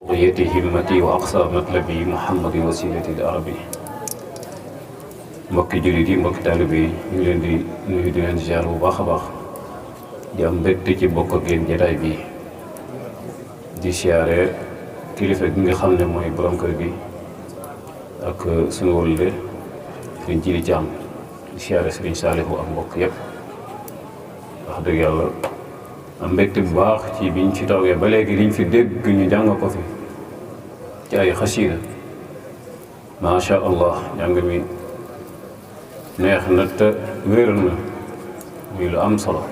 غاية همتي وأقصى مطلبي محمد وسيلتي العربي mbokki jullit yi mbokki taalibe yi ñu leen di nuyu di leen ziar bu baax a baax di am mbégte ci bokk ak yéen jotaay bi di siyaare kilifa gi nga xam ne mooy borom kër gi ak suñu wëlle sëriñ Jili Caam di siyaare sëriñ Saalihu ak mbokk yépp wax dëgg yàlla am mbégte bu baax ci biñ ci toogee ba léegi liñ fi dégg ñu jàng ko fi ci ay xasiida macha allah jàng mi neex na te wér na muy lu am solo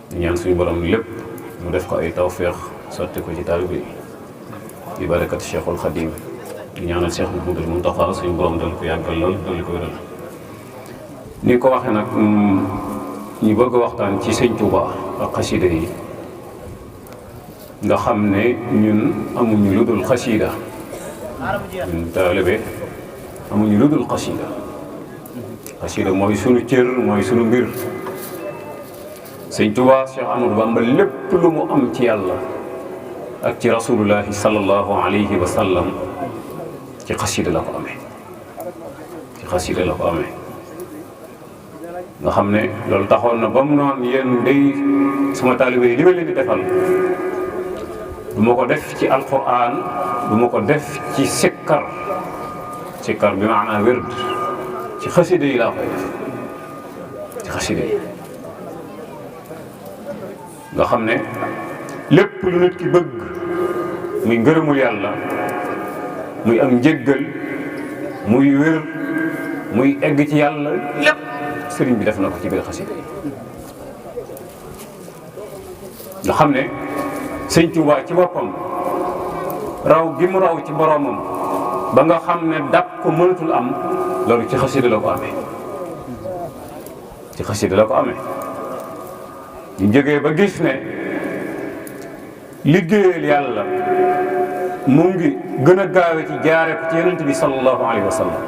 di ñaan suñu borom lépp mu def ko ay tawféex sotti ko ci taalibe yi di barakat Cheikhul Khadim di ñaanal Cheikh Mouhamadul Mountakha suñu borom dal ko yàggal lool dal ko wéral ni ko waxee nag ñu bëgg a waxtaan ci sëñ Touba ak xasida yi nga xam ne ñun amuñu lu dul xasida ñun taalibe amuñu lu dul xasida xasida mooy sunu cër mooy sunu mbir sëñ Touba Cheikh Amadou Bamba lépp lu mu am ci yàlla ak ci rasulullahi sallallahu alayhi wa sallam ci xasida la ko amee ci xasida la ko amee nga xam ne loolu taxoon na ba mu noon yéen day sama taalibe yi li ma leen di defal du ma ko def ci alquran du ma ko def ci sikkar bi maanaa wérd ci xasida yi laa koy def ci xasida yi nga xam ne lépp lu nit ki bëgg muy ngërëmul yàlla muy am njéggal muy wér muy egg ci yàlla lépp sëriñ bi def na ko ci biir xasida yi nga xam ne sëñ Tuubaa ci boppam raw gi mu raw ci boroomam ba nga xam ne dab ko mënatul am loolu ci xasida la ko amee ci xasida la ko amee ñu jógee ba gis ne liggéeyal yàlla mu ngi gën a gaawe ci jaare ko ci yonent bi sallallahu alayhi wa sallam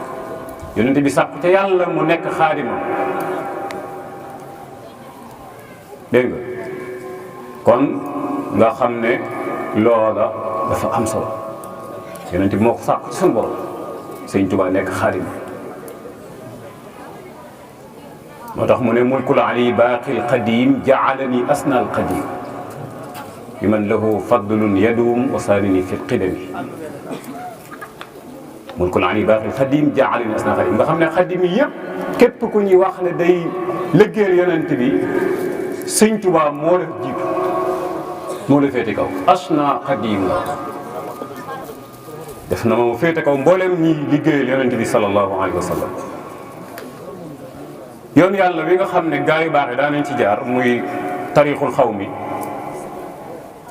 yonent bi sàkku ca yàlla mu nekk xaadima dégg nga kon nga xam ne loola dafa am solo yonent bi moo ko sàkku ci suñu borom sëñ Tuubaa nekk xaadima moo tax mu ne mulkul ali baaqil qadim jaalani asna al qadim bi man lahu fadlun yadum wa saanini fi qidami mulkul ali baaqil qadim jaalani asna al qadim nga xam ne xadim yi yëpp képp ku ñuy wax ne day liggéeyal yonent bi sëñ Tuubaa moo la jiitu moo la féete kaw asna qadim la def na ma féete kaw mboolem ñi liggéeyal yonent bi sallallahu alayhi wa sallam yoon yàlla wi nga xam ne gaa yu baax yi daa nañ ci jaar muy tarixul xaw mi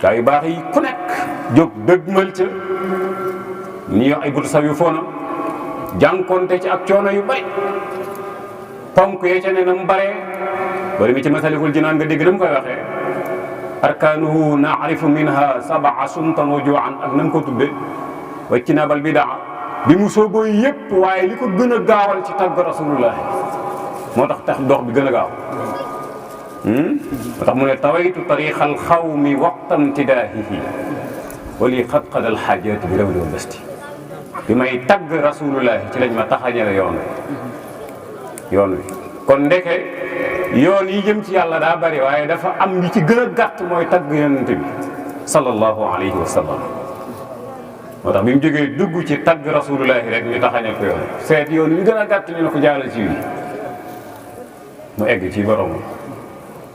gaa yu baax yi ku nekk jóg dëgmal ca ni ay butu saw yu foona jànkonte ci ak coono yu bari ponk yee ca ne na mu baree bari mi ci masalikul jinaan nga dégg na mu koy waxee arkaanuhu naarifu minha sabaa sumtan wa juan ak na mu ko tudde wacci nabal bidaa bi mu sooboo yëpp waaye li ko gën a gaawal ci tàgg rasulullahi moo tax dox bi gën a gaaw moo tax mu ne tawaytu tariqal xawmi waqtan tidaahihi wali xat-xadal xaajaat bi raw doon besti bi may tagg rasulullahi ci lañ ma taxañale yoon wi kon ndeke yoon yi jëm ci yàlla daa bari waaye dafa am li ci gën a gàtt mooy tagg yonent bi sallallahu alayhi wa sallam moo tax bi mu jógee dugg ci tagg rasulullahi rek ñu taxañal ko yoon seet yoon yi gën a gàtt ñu ne ko jaaral ci wi mu egg ci borom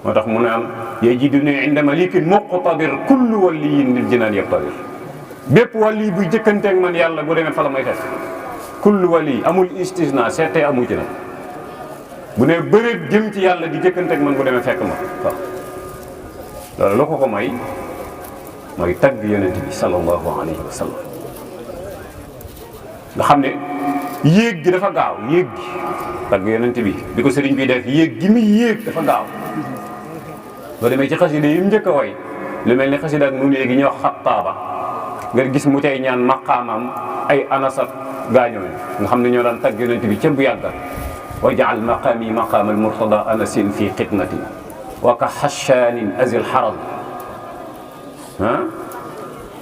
moo tax mu naan yajiduni inda malikin muqtadir kullu waliyin lil jinaan yaqtadir bépp wali buy jëkkanteeg man yàlla bu demee fa la may def kullu wali amul istisna seetee amu ci nag bu ne bëreet jëm ci yàlla di jëkkanteeg man bu demee fekk ma waaw loolu la ko may mooy tagg yonent bi sallallahu alayhi wa sallam nga xam ne yéeg gi dafa gaaw yéeg gi tagg yonent bi ko sëriñ bi def yéeg gi muy yéeg dafa gaaw boo demee ci xasida yi mu njëkk a way lu mel ni xasida ak nun yéegi ñuy wax xattaaba nga gis mu tey ñaan maqaamam ay anasat gaañooñu nga xam ne ñoo daan tagg yonent bi ca bu yàggal wa jaal maqaami maqaamal murtada anasin fi xidmati wa ka xashaanin azil xaral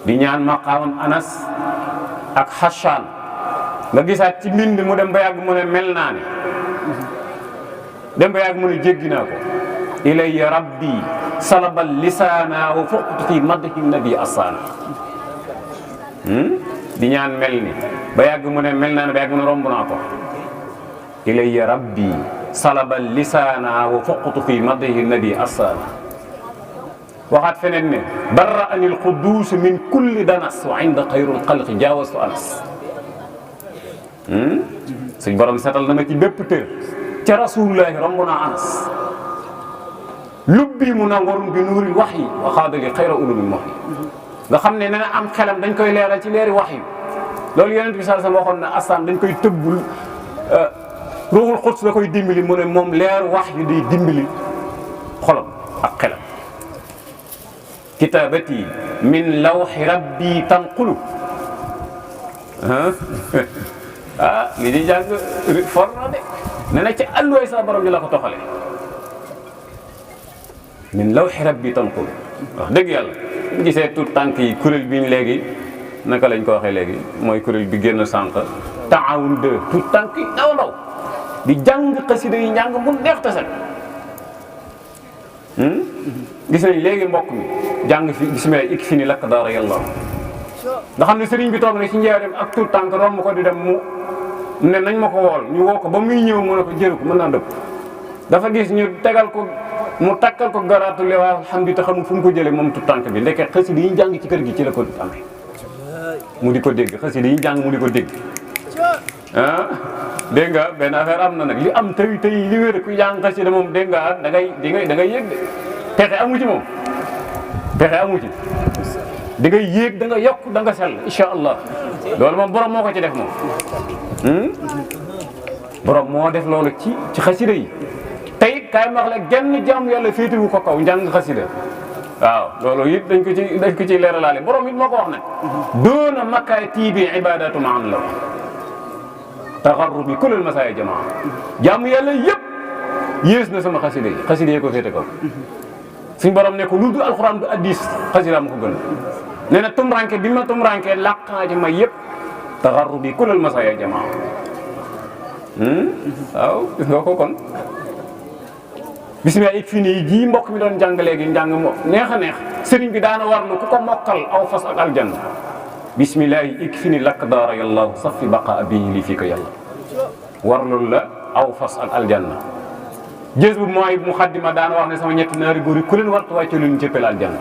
di ñaan maqaamam Anas ak Hassan nga gisaat ci mbind mu dem ba yàgg mu ne mel naa ne dem ba yàgg mu ne jéggi naa ko ilayya rabbi salabal lisaana wa fuqtu fi madhi nabi assaana di ñaan mel ni ba yàgg mu ne mel naa ne ba yàgg mu ne romb naa ko ilayya rabbi salabal lisaana wa fuqtu fi madhi nabi assaana waxaat feneen ne barra anil quddus min kulli danas wa inda xayrul xalqi jaawastu anas suñ borom setal na ma ci bépp tër ca rasulullahi romb naa anas lubbi mu nangorum bi nuuril wax yi waxaadali xayra ulumil wax yi nga xam ne na am xelam dañ koy leeral ci leeri wax yi loolu yonent bi sallallahu alayhi wasallam waxoon na asaan dañ koy tëbbul ruuxul xuds da koy dimbali mu ne moom leer wax yi day dimbali xolam ak xelam kitaabati min lawxi rabbi tanqulu li di jàng for na de ne na ci àlluwaay sa borom ji la ko toxale min lawxi rabbi tanqulu wax dëgg yàlla ñu gisee tout tànk yi kuréel bi ñu léegi naka lañ ko waxee léegi mooy kuréel bi génn sànq taawun de tout tànk yi ndaw ndaw di jàng xasida yi njàng mu neex tasal gis nañ léegi mbokk mi jàng fi bismillah ik fi ni lakk daara yàlla nga xam ne sëriñ bi toog ne ci njaareem ak tout tànk romb ko di dem mu ne nañ ma ko wool ñu woo ko ba muy ñëw mu ne ko jëru ko mën naa dëpp dafa gis ñu tegal ko mu takkal ko garaatu leewaa alhamdulilah te xamul fu mu ko jëlee moom tout tànk bi ndeke xasida yi jàng ci kër gi ci la ko amee mu di ko dégg xasida yi jàng mu di ko dégg dégg nga benn affaire am na nag li am tey li wér ku jàng xasida moom dégg nga da ngay yéeg de pexe amu ci moom pexe amu ci da ngay yéeg da nga yokk da nga sell incha allah loolu moom borom moo ko ci def moom borom moo def loolu ci xasida yi tey kaay ma wax la genn jaam yàlla féetewu ko kaw njàng xasida waaw loolu it dañ ko ci leeralaale borom it moo ko wax nag doona makkaay tiibi ibadatu ma an la wax taxarrubi kulal masaaya jamaa jaamu yàlla yëpp yées na sama xasida yi ko féete kaw suñ borom ne ko lu du alxuraan du addis xasida ma ko gën nee na tumranke bi ma tumranke làq naa ci may yëpp taxarrubi kulal masaaya jamaa waaw gis nga ko kon bisimilah it fii nii jii mbokk mi doon jàng léegi njàng mo neex a neex sëriñ bi daana warlu ku ko mokkal aw fas ak aljanna bisimilah ik fi ni lakk daara yàlla safi baqa abihi li fii ko yàlla warlul la aw fas ak aljanna jës bu mooy muxaddima daana wax ne sama ñetti naari góor yi ku leen wartu wàcce lu ñu cëppel aljanna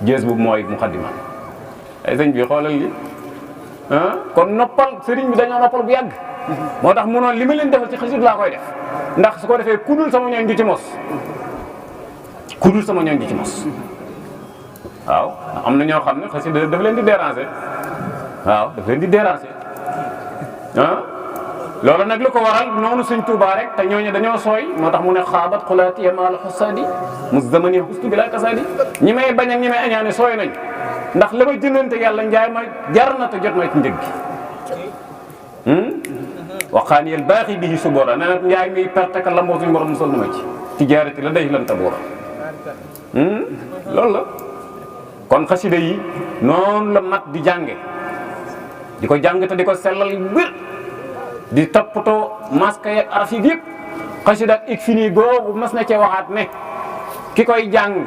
jës bu mooy muxaddima ay sëñ bi xoolal li kon noppal sëriñ bi dañoo noppal bu yàgg moo tax mu noon li ma leen defal ci xasit laa koy def ndax su ko defee kudul sama ñooñ di ci mos kudul sama ñooñ di ci mos waaw am na ñoo xam ne xasit daf leen di déranger waaw daf leen di déranger loolu nag li ko waral noonu sëñ Tuubaa rek te ñooñu dañoo sooy moo tax mu ne xaabat xulaati maal xusaadi mus zamani xustu bi laa kasaadi ñi may bañ ak ñi may añaane sooy nañ ndax la ma jëndante yàlla njaay ma jar na te jot na ci njëg gi waqaan yel baaxi bii suboora nee na njaay miy perte ka lamboo suñu borom musal na ma ci tijaarati la day lan taboora loolu la kon xasida yi noonu la mat di jànge di ko jàng te di ko sellal wér di toppatoo masque yeeg araf yi yëpp xasida ak ik fi nii googu mas na cee waxaat ne ki koy jàng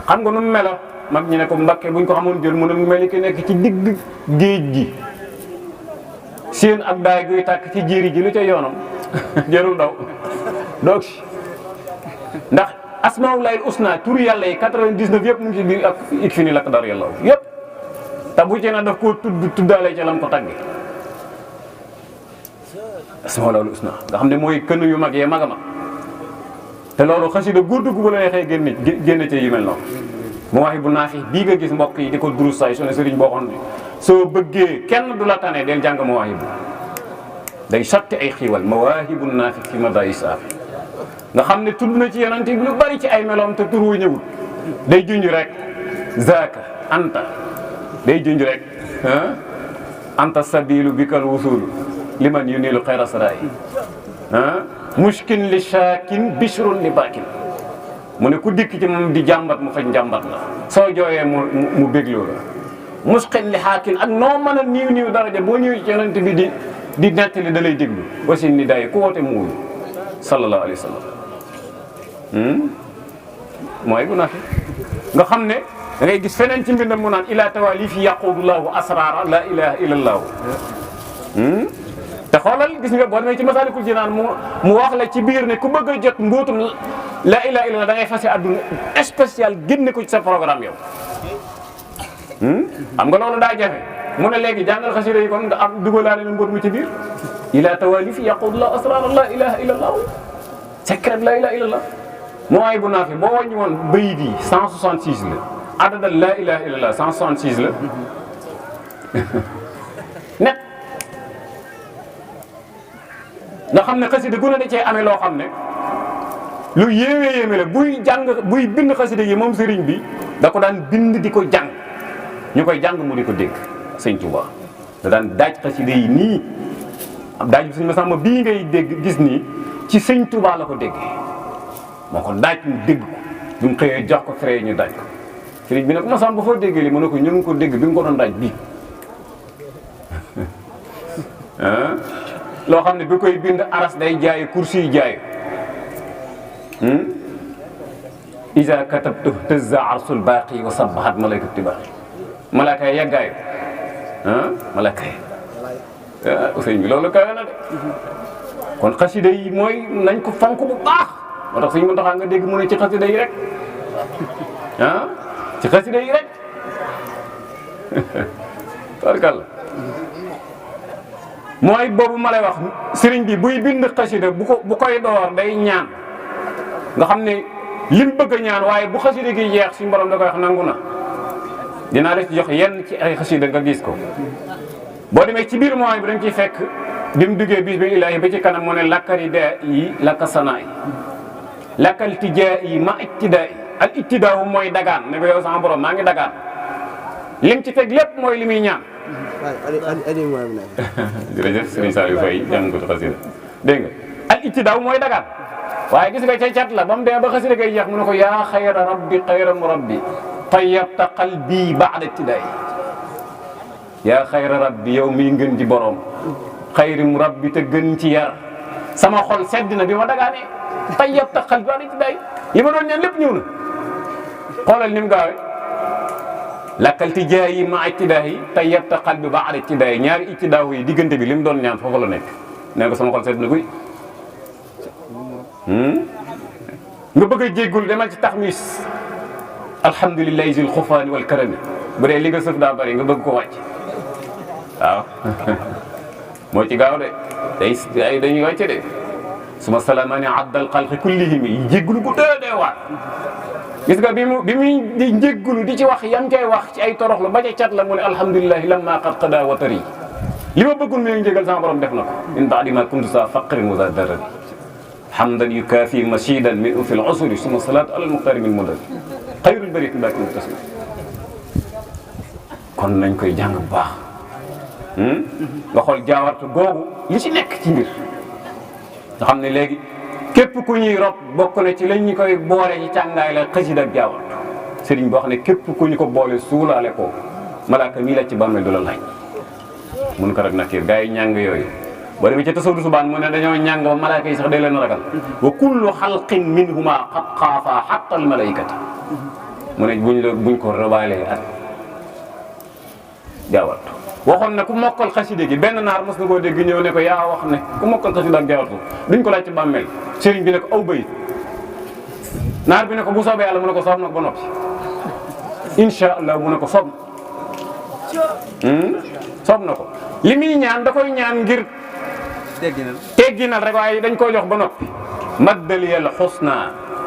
xam nga nu mu melo mag ñi ne ko Mbàkke buñ ko xamoon jël mu ne mu mel ni ki nekk ci digg géej gi seen ak daay guy tàkk ci jéeri ji lu ca yoonam jërul daw doog si ndax asmaaullaahil husnaa turu yàlla yi 99 yëpp mu ngi ci biir ak ik fi nii lakk dar yàlla yëpp te bu ci na daf koo tuddaale ca lam ko tàgge asmaaullaahil husnaa nga xam ne mooy kënu yu mag yee mag a mag te loolu xasida góor dugg bu la neexee génne ci yu mel noonu Mawaahibu Naafi bii nga gis mbokk yi di ko durus say sone sëriñ boo xam ne soo bëggee kenn du la tane del jàng Mawaahibu day sotti ay xiiwal Mawaahibu Naafi fi madaayi saafi nga xam ne tudd na ci yonent bi lu bari ci ay meloom te tur wu ñëwul day junj rek zaaka anta day junj rek anta sabilu bikal wusul liman yunilu xayra saraayi mushkin li shaakin bishrun li baakin mu ne ku dikk ci moom di jàmbat mu faj njàmbat la soo jooyee mu bégloo la musqin li xaakin ak noo mën a niiw daraja boo ñëwee ci yonent bi di nettali da lay déglu wasin ni day ku woote mu wuyu sallallahu alayhi wa sallam mooy bu nafi nga xam ne da ngay gis feneen ci mbindam mu naan ila tawali fi yaqudullahu asrara la ilaha illa allahu te xoolal gis nga boo demee ci Masaalikul Jinaan mu wax la ci biir ne ku bëgg a jot mbootum la ilaha illa da ngay fase àdduna spécial génne ko ci sa programme yow xam nga loolu daa jafe mu ne léegi jàngal xasida yi kon nga am dugalaale na mbóot mu ci biir ila tawali fi yaqudullahu asrara la ilaha illa allahu secret la ilaha illa allah mooy bu naafi boo wàññi woon bayit yi 166 la adadal la ilaha illa allah 166 la net nga xam ne xasida gu ne da cee amee loo xam ne lu yéeme la buy bind xasida yi moom sëriñ bi da ko daan bind di ko jàng ñu koy jàng mu di ko dégg sëñ Touba da daan daaj xasida yi nii daaj bi sëñ Masamba bii ngay dégg gis nii ci sëñ Touba la ko déggee moo ko daaj mu dégg ko bi mu xëyee jox ko fere ñu daaj ko sëriñ bi ne ko Masamba foo déggee li mu ne ko ñu ngi ko dégg bi nga ko doon daaj bii loo xam ne bi koy bind aras day jaayu kursi yi jaayu iza katabtu tazza arsul baaqi wa sabbahat malaykatu tibaqi malaaka yi yàggaayu malaaka yi sëñ bi loolu kawe na de kon xasida yi mooy nañ ko fonk bu baax moo tax suñu mën taxaa nga dégg mu ne ci xasida yi rek ci xasida yi rek barkalla mooy boobu ma lay wax sëriñ bi buy bind xasida bu koy door day ñaan nga xam ne lim bëgg a ñaan waaye bu xasida gi jeex suñu borom da koy wax nangu na dinaa la ci jox yenn ci ay xasida nga gis ko boo demee ci biir mooy bi dañ ciy fekk bi mu duggee bis bi ilaahi ba ci kanam mu ne lakkari daa yi lakka sanaa yi lakkal tijaa yi ma ittidaa yi al ittidaawu mooy dagaan ne ko yow sama borom maa ngi dagaan lim ci teg lépp mooy li muy ñaan jërëjëf Serigne Saliou Faye jàng ko ci xasida dégg nga al ittidaaw mooy dagaan waaye gis nga ca cat la ba mu demee ba xasida gay jeex mu ne ko yaa xayra rabbi xayra murabbi tayyabta qalbi ba'da ibtidaay yaa xayra rabbi yow miy ngën di borom xayri murabbi te gën ci yar sama xol sedd na bi ma dagaanee tayyabta qalbi ba'da ibtidaay li ma doon ñaan lépp ñëw na xoolal ni mu gaawee lakkal tijaa yi ma ittidaa yi tayyabta qalbi ba'da ibtidaa yi ñaari ittidaaw yi diggante bi li mu doon ñaan foofu la nekk nee ko sama xol sedd na guy nga bëgg a jéggul demal ci taxmis alhamdulillahi zil xufaani wal karami bu dee li nga sëf daa bëri nga bëgg ko wàcc waaw moo ci gaaw de dañuy wàcce de suma salaamaani addal xalqi kullihim yi jéggulu bu dee waat gis nga bi muy di njéggulu di ci wax yam cay wax ci ay toroxlu ba ca cat la mu ne alhamdulilahi lamma qad qada watari li ma bëggul mu njégal sama borom def na ko min baadi ma kuntu sa faqrin wa za darari hamdan yukafi masidan min fi l usuri suma salatu ala almuxtari min mudari xayrul bari baki tasmi kon nañ koy jàng bu baax nga xool jaawartu googu li ci nekk ci mbir nga xam ne léegi képp ku ñuy rob bokk na ci lañ ñu koy boole ci càngaay la xasida ak jaawartu sëriñ boo xam ne képp ku ñu ko boole suulaale ko malaaka mii la ci bàmmeel du la laaj mun ko rek nakir gars yi ñàng yooyu boo demee ca tasawdu subaan mu ne dañoo ñàng ba malaaka yi sax day leen ragal wa kullu xalqin minhuma qad xaafa xatta al malaikata mu ne buñ ko robaalee ak jaawartu waxoon ne ku mokkal xasida gi benn naar mos na koo dégg ñëw ne ko yaa wax ne ku mokkal xasida ak jaawartu duñ ko laaj ci bàmmeel sëriñ bi ne ko aw bayit naar bi ne ko bu soobee yàlla mu ne ko soob na ko ba noppi insha allah mu ne ko soob soob na ko li muy ñaan da koy ñaan ngir tegginal rek waaye dañ koy jox ba noppi maddali al xusna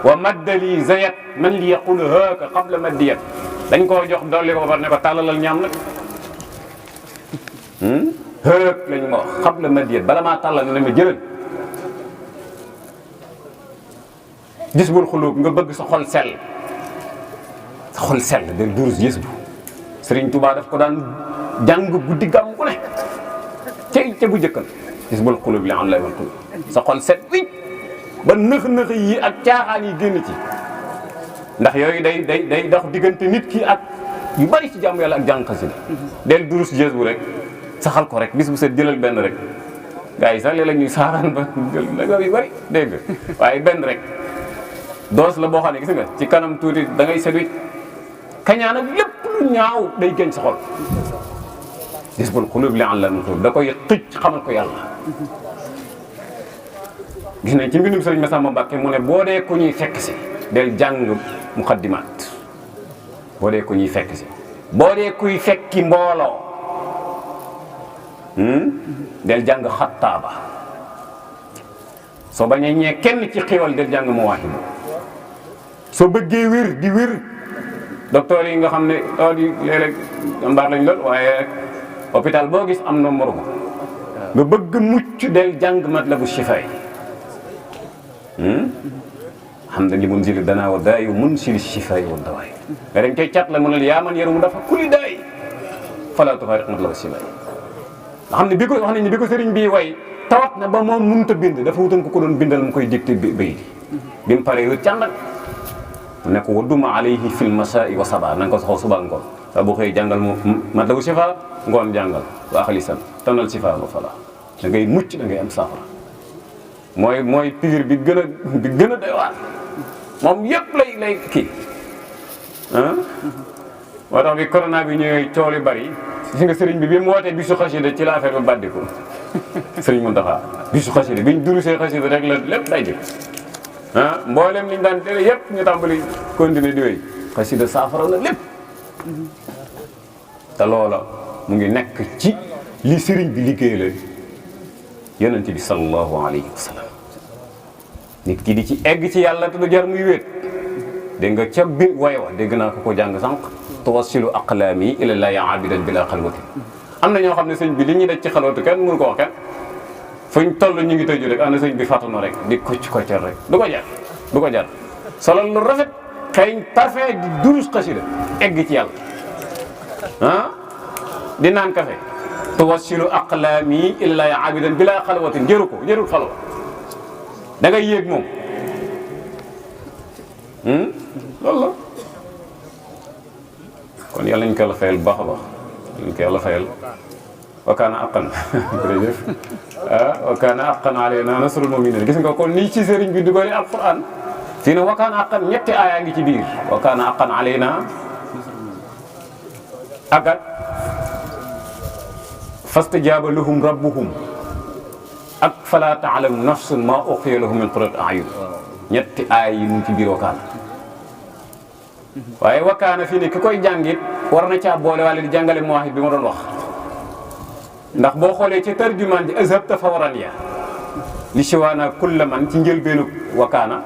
wa maddali zayat man li yaqul haaka qabla maddiyat dañ koo jox dolli ko ba ne ko tàllalal ñaam nag hëëk lañ ma wax qabla maddiyat bala maa tàllal ne ma jëlal gis bul xuluub nga bëgg sa xol sell de durus gis bu Sëriñ Tuubaa daf ko daan jàng guddi gàmm ku ne ca bu jëkkal gis bul xuluub li am lay wal xuluub sa xol set wicc ba nëx-nëx yi ak caaxaan yi génn ci ndax yooyu day dox diggante nit ki ak yu bari ci jàmm yàlla ak jàng xasida del durus jës bu rek saxal ko rek bis bu set jëlal benn rek gars yi sax léeg-léeg ñuy saaraan ba jël yu bari dégg nga waaye benn rek doos la boo xam ne gis nga ci kanam tuuti da ngay seetlu kañaan ak lépp lu ñaaw day gën sa xol Jazbul Quluub li allaamil ghuyuub da koy tëj xamal ko yàlla. gis nañ ci mbindum Sëriñ Massamba Mbàkke mu ne boo dee ko ñuy fekk si del jàng muqaddimaat boo dee ko ñuy fekk si boo dee kuy fekki mbooloo del jàng xattaaba soo bañee ñee kenn ci xiwal del jàng mawaahibu soo bëggee wér di wér docteur yi nga xam ne taw di léeg-léeg mbaar lañ lool waaye hôpital boo gis am na morgo nga bëgg mucc del jàng matlabu shifaay xam ne li mun sili danaa wa daay mun sili shifaay wa dawaay nga dem koy cat la mu ne yaa man yarumu dafa kuli daay falaa tufaariq matlabu shifaay nga xam ne bi ko wax nañ ne bi ko sëriñ bi way tawat na ba moom mënut a bind dafa wutoon ko doon bindal mu koy dicté bay bi mu paree wét càndak ne ko wadduma alayhi fil masaa'i wa sabaa na nga ko soxal suba ngoon saa boo xëy jàngal mu matlabu shifa ngoon jàngal wa axlisan tanal shifa wa falaa da ngay mucc da ngay am saafara mooy pire bi gën a doy waar moom yëpp lay kii ah moo tax bi corona bi ñëwee coow li bari gis nga sëriñ bi mu wootee bisu xasida ci la affaire ba baddi ko sëriñ Mountakha bisu xasida biñ durusee xasida rek la lépp day jël ah mboolem liñ daan tere yëpp ñu tàmbali continuer di wéy xasida saafara la lépp te loola mu ngi nekk ci li sëriñ bi liggéey la yonent bi sallallahu alayhi wa sallam nit ki di ci egg ci yàlla te du jar muy wéet dégg nga ca bi way wa dégg naa ko jàng sànq tuwassilu aqlaami ila llaahi aabidan bila xalwati am na ñoo xam ne sëñ bi li ñuy daj ci xalwatu kenn mënu ko wax kenn fuñ toll ñu ngi tëju rek am na sëñ bi fàttu na rek di kocc rek du ko jar solal lu rafet xëy parfait di durus xasida egg ci yàlla ah di naan café tuwassilu aqlaami ila llaahi aabidan bila xalwatin jërul xalwa da ngay yéeg moom loolu la kon yàlla ñu ko yàlla fayal bu baax a baax ñu ko yàlla fayal wa kaana haqqan jërëjëf wa kaana haqqan alaynaa nasrul mu'miniin gis nga kon nii ci sëriñ bi dugalee alquran fii ne wa kaana haqqan ñetti aaya ngi ci biir wa kaana haqqan alaynaa agat fastajaaba lahum rabbuhum ak falaa ta'lamu nafsun maa ukhfiya lahum min qurrati a'yun ñetti aay yi mu ngi ci biir wakaana waaye wakaana fii ne ki koy jàngit war na caa boole wala di jàngale mawaahib bi ma doon wax ndax boo xoolee ci tarjumaan ji azhabta fawraniya li siwaana kulla man ci njëlbeenu wakaana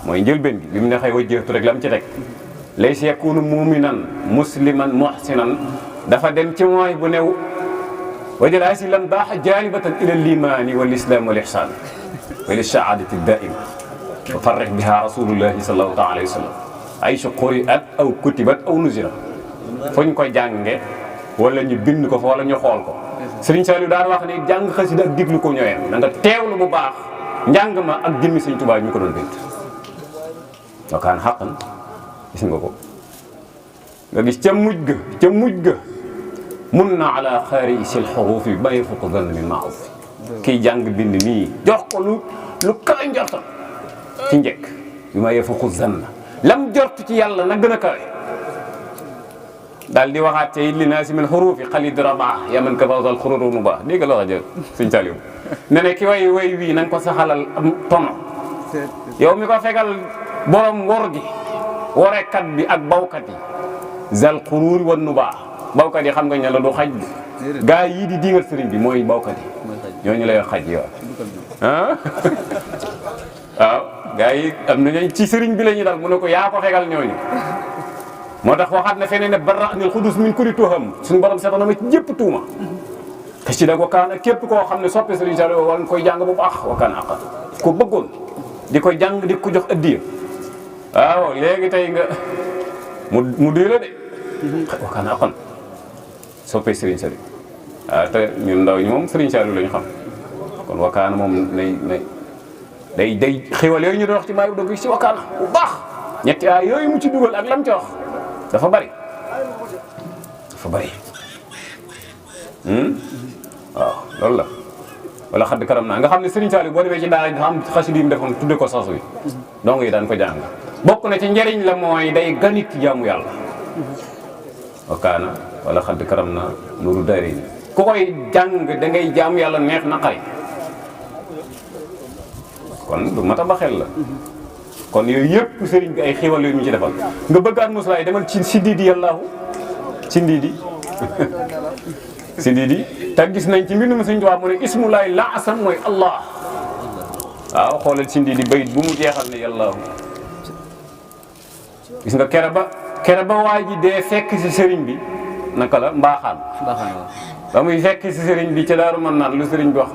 mooy njëlbeen gi bi mu ne xëy wajjahtu rek la mu ci teg laysa yakunu muminan musliman muhsinan dafa dem ci mawaahib bu new wajal asilan baax jaalibatan ila limaani wal islam wal ihsan wa li saadati daima wa farrih biha rasulullahi sallallahu alayhi wa sallam ay su quri'at aw kutibat aw nuzila foo ñu koy jànge wala ñu bind ko fa wala ñu xool ko Sëriñ Saliou daan wax ne jàng xasida ak diglu ko ñooyam da nga teewlu bu baax njàng ma ak jëmmi Sëriñ Tuubaa ñu ko doon bind wa kaana haqqan gis nga ko nga gis ca mujj ga mun na ala xaari sil xuruuf yi bàyyi fu ko gën min maaruf kiy jàng bind nii jox ko lu kawe njortam ci njëkk bi ma yefuqu zanna lam jort ci yàlla nag gën a kawe daal di waxaat ci li naasi min xuruufi xalid rabaa yaa man ka fawsal xururu mu baax dégg nga loo xam ne Sëñ Saliou ne ne ki way wii na nga ko saxalal am tono yow mi ko fegal borom wor gi worekat bi ak bawkat yi zal xururi wan nu baax bawkat yi xam nga ne la du xaj bi gaa yii di diingal sëriñ bi mooy bawkat yi ñooñu lay wax xaj yi ah waaw gaa yi am nañu ci sëriñ bi la ñuy dal mu ne ko yaa ko fegal ñooñu moo tax waxaat na feneen ne barra'nil xudus min kulli tuham suñu borom seetoon na ma ci jëpp tuuma xasida wa kaana képp koo xam ne soppe sëriñ Saliou war nga koy jàng bu baax wa kaana haqqan ko bëggoon di koy jàng di ko jox addiya waaw léegi tey nga mu duy la de wa kaana haqqan soppe sëriñ Saliou waaw te ñun ndaw ñi moom sëriñ Saliou la ñu xam kon wa kaana moom day xéwal yooyu ñu doon wax ci maay bu dogg ci wa kaana bu baax ñetti aay yooyu mu ci dugal ak lam ci wax dafa bari waaw loolu la wala xadd karam naa nga xam ne Serigne Saliou boo demee ci daara dafa am xasida yi mu defoon tudde ko sas wi donc yi daan ko jàng bokk na ci njariñ la mooy day ganit jaamu yàlla wakaana wala xadd karam naa nuru dari ku koy jàng da ngay jaamu yàlla neex naqari kon lu mat a ba xel la kon yooyu yëpp sëriñ bi ay xiwal yooyu mu ci defal nga bëggaat muslaay demal ci Sindiidi yàllaahu Sindiidi Sindiidi te gis nañ ci mbindum Sëriñ Tuubaa mu ne ismulaay la asam mooy allah waaw xoolal Sindiidi bayit bu mu jeexal ne yàllaahu gis nga kere ba waa ji dee fekk si sëriñ bi naka la mbaaxaan ba muy fekk si sëriñ bi ca Daaru Marnaan lu sëriñ bi wax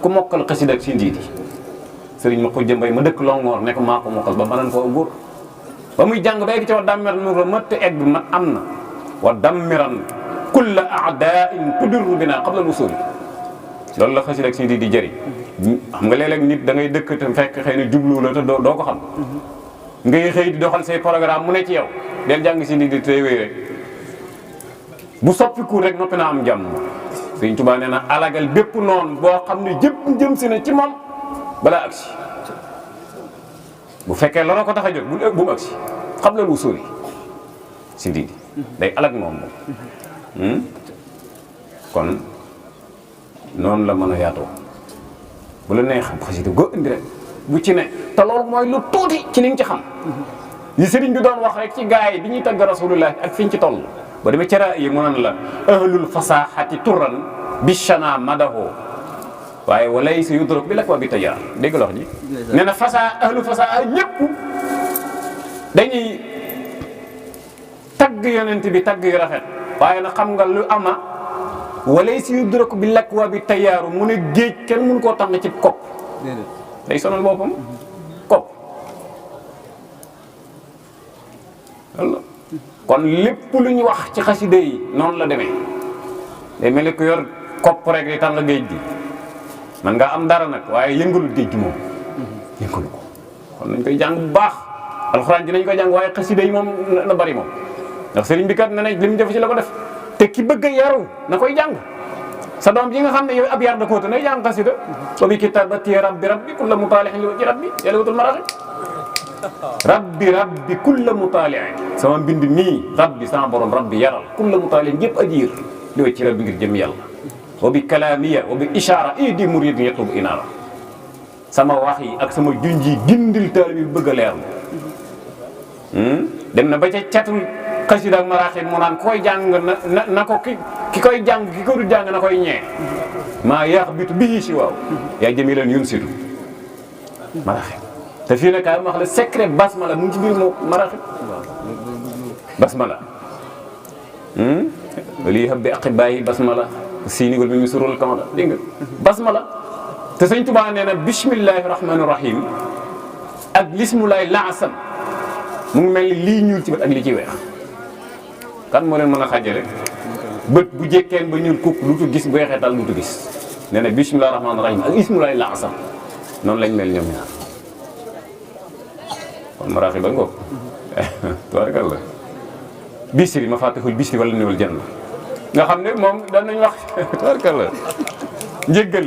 ku mokkal xasida ak Sindiidi sëriñ ma ko jëmbay ma dëkk Longoor nekk maa ko mokkal ba mënan koo góor ba muy jàng ba egg ci wa dammiran nu la mëtt egg ma am na wa dammiran kulla a'da'in tudirru bina qabla al-wusul loolu la xasida ak Sindiidi di jëriñ xam nga léeg-léeg nit da ngay dëkk te fekk xëy na jublu la te doo ko xam ngay xëy di doxal say programme mu ne ci yow del jàng Sindiidi tey wéy rek bu soppiku rek noppi naa am jàmm Sëriñ Tuubaa nee na alagal bépp noonu boo xam ne jëm si na ci moom balaa agsi bu fekkee looloo ko tax a jot bu mu agsi xam la lu sóori Sindiidi day alag moom kon noonu la mën a yaatoo bu la neex xasida go indi rek bu ci ne te loolu mooy lu tuuti ci li nga ci xam li sëriñ bi doon wax rek ci gaa yi bi ñuy tagg rasulullah ak fiñ ci toll ba demee ci raa yi mu naan la ahlul fasahati turan bishana madaho waaye walay si yudrok bi lak wa bi tajar dégg la wax ji nee na ahlu fasaa ñëpp dañuy tagg yonent bi tagg yu rafet waaye nag xam nga lu ama walay si yudrok bi lak wa bi tajaaru mu ne géej kenn mënu koo tànn ci kopp day sonal boppam kopp kon lépp lu ñu wax ci xasida yi noonu la demee day mel ni ku yor kopp rek di tànn géej gi man nga am dara nag waaye yëngalul géej gi moom yëngalu ko kon nañ koy jàng bu baax alxuraan ji nañ koy jàng waaye xasida yi moom na bari moom ndax sëriñ bi kat ne nañ li mu def ci la ko def te ki bëgg a yaru na koy jàng sa doom ji nga xam ne yow ab yar da koo te nay jàng xasida wa bi kitaabati rabbi kulla mutaalihin li wajhi rabbi yàlla rabbi kulla mutaalihin sama mbind mii rabbi sama borom rabbi yaral kulla mutaalihin yëpp ajiir li wajhi rabbi ngir jëm yàlla wa bi kalaamiya wa bi ishaara di murid yatlubu inaara sama wax yi ak sama junj yi gindil taalibe bi bëgg a leer dem na ba ca catul xasida ak maraaxib mu naan koy jàng na ko ki koy jàng ki ko du jàng na koy ñee maa yaxbitu bihi si waaw yaa jamilan yunsitu maraaxib te fii nag kaay ma wax la secret basmala mu ngi ci biir moo maraaxib basmala lii xam bi aqibaayi basmala siinigol bi mu surul kamala dégg nga basmala te sëñ Tuubaa nee na bismillahi rahmani rahim ak lismulaay laasam mu ngi mel ni lii ñuul ci bët ak li ci weex kan moo leen mën a xàjjale bët bu jekkeen ba ñuul kukk lutu gis bu weexee tal lutu gis nee na bismillahi rahmani rahim ak ismulaay laasam noonu lañ mel ñoom ñaar kon maraaxi ba ngoog tubaarkalla bisri ma fàttexul bisri wala niwal janna nga xam ne moom doon nañ wax tubaarkalla njéggal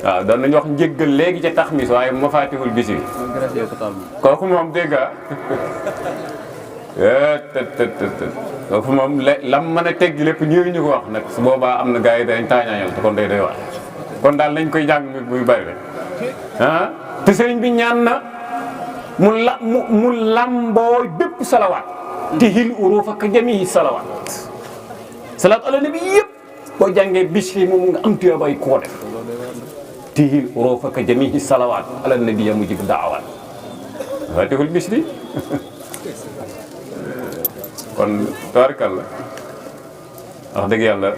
waaw doon nañu wax njéggal léegi ca taxmis waaye ma faatihul bis bi kooku moom dégg nga kooku moom lam mën a teggi lépp ñëwee ñu ko wax nag su boobaa am na gars yi dañ taañaañal te kon day doy wax kon daal nañ koy jàng muy bari rek te sëriñ bi ñaan na mu lamboo bépp salawaat te hil urufa ka jamihi salawaat salaat ala nabi yëpp boo jàngee bis yi moom nga am tuyaabay koo def tihil urufaka jamihi salawaat ala nabiya mujib daawaat fatihul bisri kon tabarkalla wax dëgg yàlla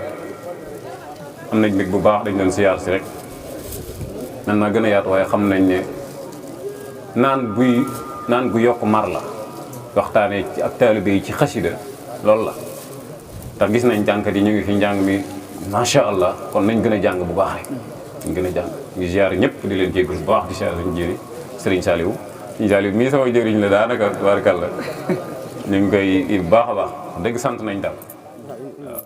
am nañ mbég bu baax dañ doon siyaar si rek nan naa gën a yaatu waaye xam nañ ne naan gu yokk mar la waxtaanee ci ak taalibe yi ci xasida loolu la ndax gis nañ jànkat yi ñu ngi fi njàng mi macha allah kon nañ gën a jàng bu baax rek ñu gën a jàng ñu ziar ñëpp di leen jéggal bu baax di ziar suñu jëri Serigne Saliou sëñ Saliou mii sama jëriñ la daanaka tubaarkàlla ñu ngi koy bu baax a baax dëgg sant nañ daal waaw